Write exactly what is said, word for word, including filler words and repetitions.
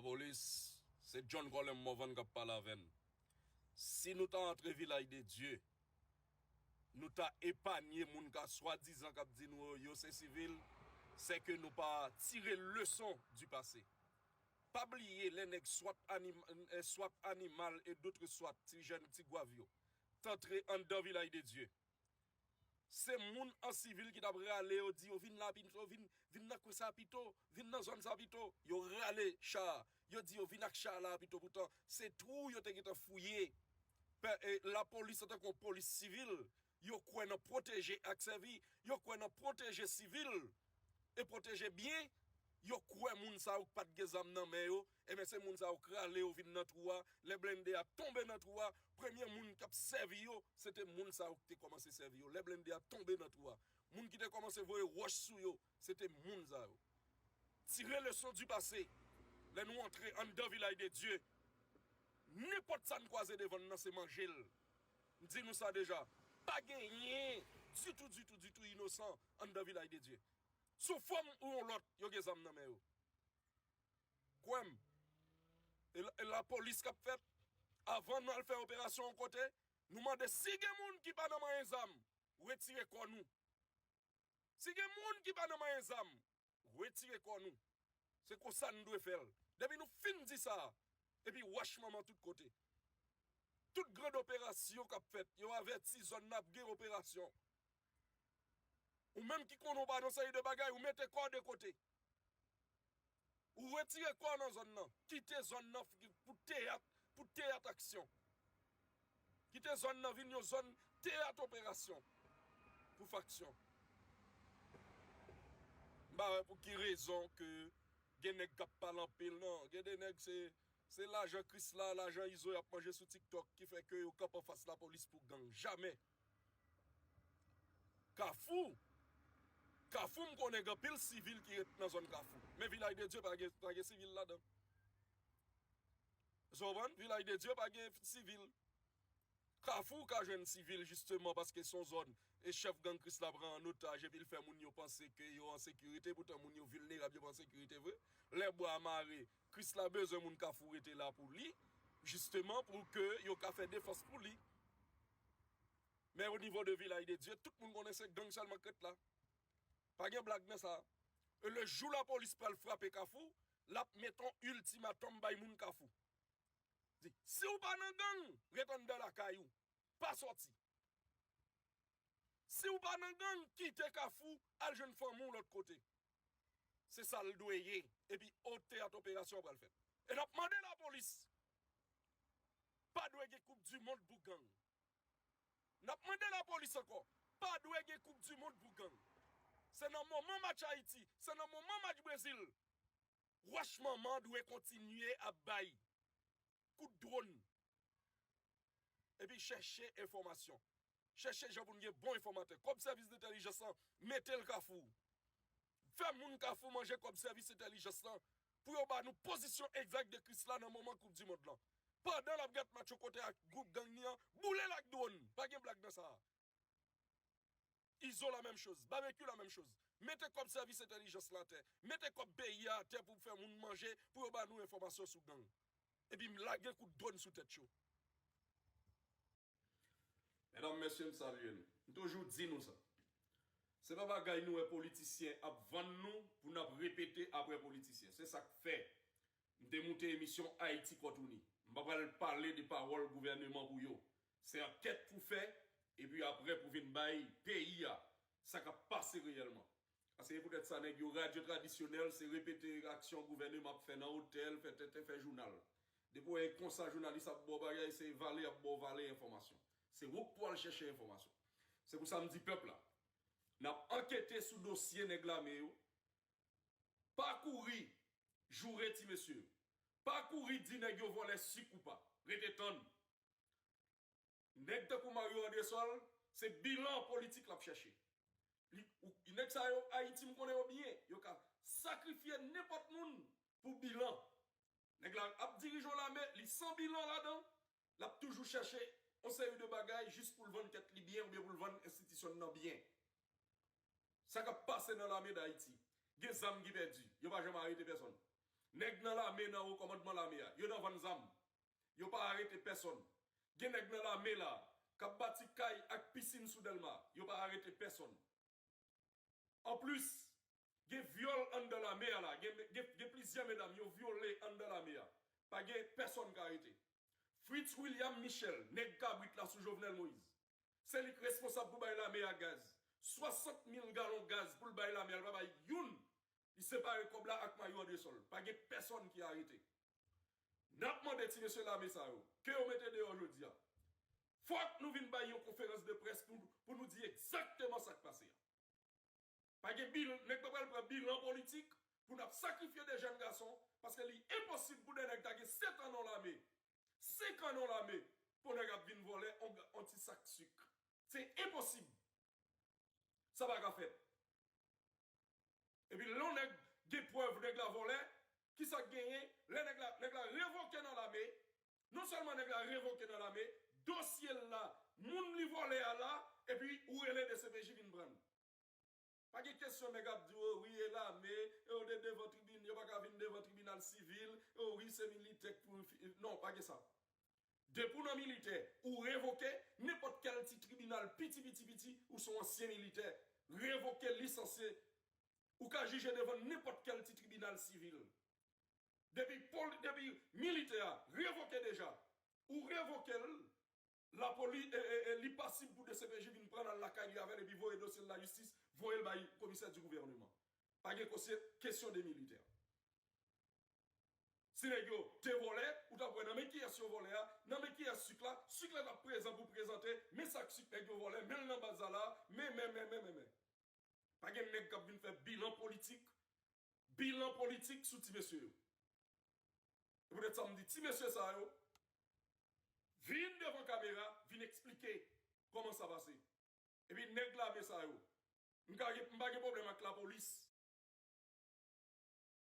Polis, se John Colin Morvan k ap pale avè n. Si nou ta antre Vilaj de Dye, nou ta epanye moun ka swadizan k ap di nou yo se sivil, se ke nou pa tire leson di pase. Pa bliye lè nèg swat anim, eh, swat animal e dotre swat ti jèn ti gwav yo t antre anndan Vilaj de Dye. Se moun an sivil ki t ap rale yo, di yo vin la pito, vin, vin nan kwen sa pito, vin nan zòn sa pito. Yo rale cha a, yo di yo vin ak cha a la pito. Poutan, se twou yo te gentan fouye. Pè, e, lapolis antanke yon polis sivil, yo kwè nan pwoteje ak sèvi, yo kwè nan pwoteje sivil e pwoteje byen. Yo kwè moun sa yo k pa t gen zam nan men yo, ebyen se moun sa yo k rale yo vin nan twou a. Lè blende a tonbe nan twou a, premye moun k ap sèvi yo, se te moun sa yo ki te kòmanse sèvi yo. Lè blende a tonbe nan twou a, moun ki te kòmanse voye wòch sou yo, se te moun sa yo. Tire leson di pase. Lè nou antre anndan Vilaj de Dye, nenpòt sa n kwaze devan n nan, se manje l. M di nou sa deja. Pa genyen ditou, ditou, ditou inosan anndan Vilaj de Dye. Sou fòm ou yon lòt, yo gen zam nan men yo. Kwè m. E la, e lapolis k ap fèt. Avan n al fè operasyon yon kote, nou mande si gen moun ki pa nan manyen zam, retire kò nou. Si gen moun ki pa nan manyen zam, retire kò nou. Se konsa n dwe fè l. Depi nou fin di sa, epi wach manman tout kote. Tout grand operasyon k ap fèt, yo avèti zòn nan ap gen operasyon. Ou menm ki konnen w pa nan seri de bagay, ou mete kò de kote. Ou retire kò w nan zòn nan. Kite zòn nan pou teyat, pou teyat aksyon. Kite zòn nan vin yon zòn teyat operasyon pou faksyon. M pa wè pou ki rezon ke gen nèg k ap pale anpil, non. Gen de nèg se, se lajan Krisla, lajan Izo y ap manje sou TikTok ki fè ke yo kanpe anfas lapolis pou gang. Jamè. Kafou. Kafou, m konnen gen anpil sivil ki ret nan zòn Kafou. Men Vilaj de Dye pa gen, pa gen sivil ladan. Ou konprann? Vilaj de Dye pa gen sivil. Kafou ka jwenn sivil jisteman paske se yon zòn e chèf gang Krisla pran an otaj epi l fè moun yo panse ke yo an sekirite, poutan moun yo vilnerab, yo pa an sekirite vre. Lè bwa a mare, Krisla bezwen moun Kafou rete la pou li, jisteman pou ke yo ka fè defans pou li. Men o nivo de Vilaj de Dye, tout moun konnen se gang sèlman k ret la. Pa gen blag nan sa. E le jou lapolis pral frape Kafou, l ap met yon iltimatòm bay moun Kafou. Di, si w pa nan gang, ret anndan lakay ou. Pa sòti. Si w pa nan gang, kite Kafou, al jwenn fanmi w lòt kote. Se sa l dwe ye. Epi o teyat operasyon an pral fèt. E n ap mande lapolis. Pa dwe gen koup di mond pou gang. N ap mande lapolis ankò. Pa dwe gen koup di mond pou gang. Se nan moman match Ayiti, se nan moman match Brezil. Wach manman dwe kontinye ap bay kout dwòn. Epi chèche enfòmasyon. Chèche jan pou n gen bon enfòmatè. Kòb sèvis entèlijans lan, mete l Kafou. Fè moun Kafou manje kòb sèvis entèlijans lan pou yo ba nou pozisyon egzak de Krisla nan moman koup di mond lan. Pandan l ap gad match yo kote ak gwoup gang li an, boule l ak dwòn. Pa gen blag nan sa a. Izo la menm choz, Babekyou la menm choz. Mete kòb sèvis entèlijans lan atè. Mete kòb peyi a atè pou fè moun manje, pou yo ba nou enfòmasyon sou gang. Epi lage kout dwòn sou tèt yo. Medam, mesye, m salye nou. M toujou di nou sa. Se pa bagay nou wè politisyen ap vann nou pou n ap repete apre politisyen. Se sa k fè m te moute emisyon Ayiti Kòtouni. M pa pral pale de pawòl gouvèneman pou yo. Se ankèt pou fè, epi apre pou vin bay peyi a sa k ap pase reyèlman. Paske se poutèt sa nèg yo radyo tradisyonèl, se repete aksyon gouvèneman ap fè nan otèl, fè tenten, fè jounal. Depi w wè e konsa jounalis ap ba w bagay, se vale y ap ba w vale enfòmasyon. Se ou k pou al chèche enfòmasyon. Se pou sa m di pèp la, n ap ankete sou dosye nèg lame yo. Pa kouri joure ti mesye yo. Pa kouri di nèg yo vòlè sik ou pa. Rete tann. Nèg tankou Mario Andrésol, se bilan politik l ap chèche. Li, ou, nèg sa yo, Ayiti, m konnen yo byen. Yo ka sakrifye nenpòt moun pou bilan. Nèg la ap dirije yon lame, li san bilan ladan, l ap toujou chèche yon seri de bagay jis pou l vann tèt li byen oubyen pou l vann enstitisyon l nan byen. Sa k ap pase nan lame Dayiti? Gen zam ki pèdi. Yo pa janm arete pèsonn. Nèg nan lame, nan wo kòmandman lame a, yo nan vann zam. Yo pa arete pèsonn. Gen nèg nan lame la k ap bati kay ak pisin sou Dèlma. Yo pa arete pèsonn. Anplis, gen vyòl anndan lame a la. Gen, gen, gen plizyè medam yo vyole anndan lame a. Pa gen pèsonn k arete. Fritz William Michel, nèg kabrit la sou Jovenel Moïse. Se li k responsab pou bay lame a gaz. Swasant mil galon gaz pou l bay lame a, l pa bay youn. Li separe kòb la ak mayo andresòl. Pa gen pèsonn ki arete. N ap mande ti mesye lame sa yo, ke yo mete deyò jodi a. Fòk nou vin bay yon konferans de près pou, pou nou di egzakteman sa k pase a. Pa gen bil, nèg pa pral pran bilan politik pou n ap sakrifye de jèn gason, paske li enposib pou de nèg ta gen sèt an nan lame, senk an nan lame, pou nèg ap vin vòlè on, on ti sak sik. Se enposib. Sa pa ka fèt. Epi lè yon nèg gen prèv nèg la vòlè, kisa k genyen? Lè nèg la, nèg la revoke nan lame, non sèlman nèg la revoke nan lame, dosye l la, moun li vòlè a la, epi ou rele D C P J vin pran l. Pa gen kesyon nèg ap di w, o wi, e lame, e yo de devan tribin, yo pa ka vin devan tribinal sivil, e o wi, se militè k pou fi-, non, pa gen sa. Depi w nan militè, ou revoke, nenpòt kèl ti tribinal piti, piti, piti, ou se yon ansyen militè, revoke, lisansye, ou ka jije devan nenpòt kèl ti tribinal sivil. Depi poli-, depi militè a revoke deja, ou revoke l, lapoli-, e, e, e, li pasib pou D C P J vin pran l al lakay li avè l epi voye dosye l lajistis, voye l bay komisè di gouvèneman. Pa gen kosye-, kesyon de militè. Si nèg yo te vòlè, ou t ap wè nan men kiyès yo vòlè a, nan men kiyès sik la, sik la t ap prezan pou prezante, men sak sik nèg yo vòlè, men l nan baz la la, men, men, men, men, men, men. Pa gen nèg k ap vin fè bilan politik, bilan politik sou ti mesye yo. E poutèt sa m di ti mesye sa yo, vin devan kamera, vin eksplike kòman sa pase. Epi nèg lame sa yo, m ka gen, m pa gen pwoblèm ak lapolis.